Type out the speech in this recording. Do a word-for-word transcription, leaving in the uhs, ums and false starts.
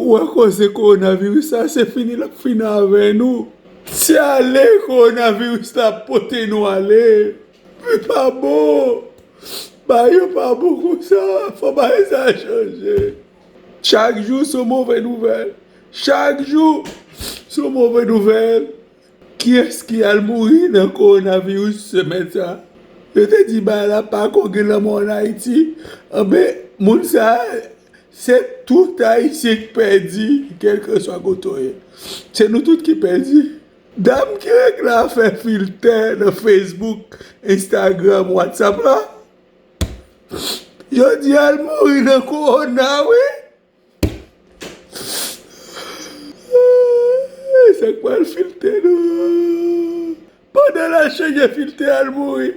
Ou wè koze kowonaviris la, se fini l ap fini avè nou. Se ale kowonaviris la ap pote nou ale. Li pa bon. Bagay yo pa bon konsa. Fò bagay sa chanje. Chak jou se yon move nouvèl. Chak jou se yon move nouvèl. Kiyès ki al mouri nan kowonaviris semèn sa? Yo te di bagay la pa ko gen lanmò ann Ayiti. Anben, moun sa, se tout Ayisyen ki pèdi, kèlkeswa kote w ye. Se nou tout ki pèdi. Dam ki regle afè filtè nan Facebook, Instagram, WhatsApp la, jodi a l mouri nan kowona, wi. Sa k pral filtè nou. Pandan l al chanje filtè a, l mouri.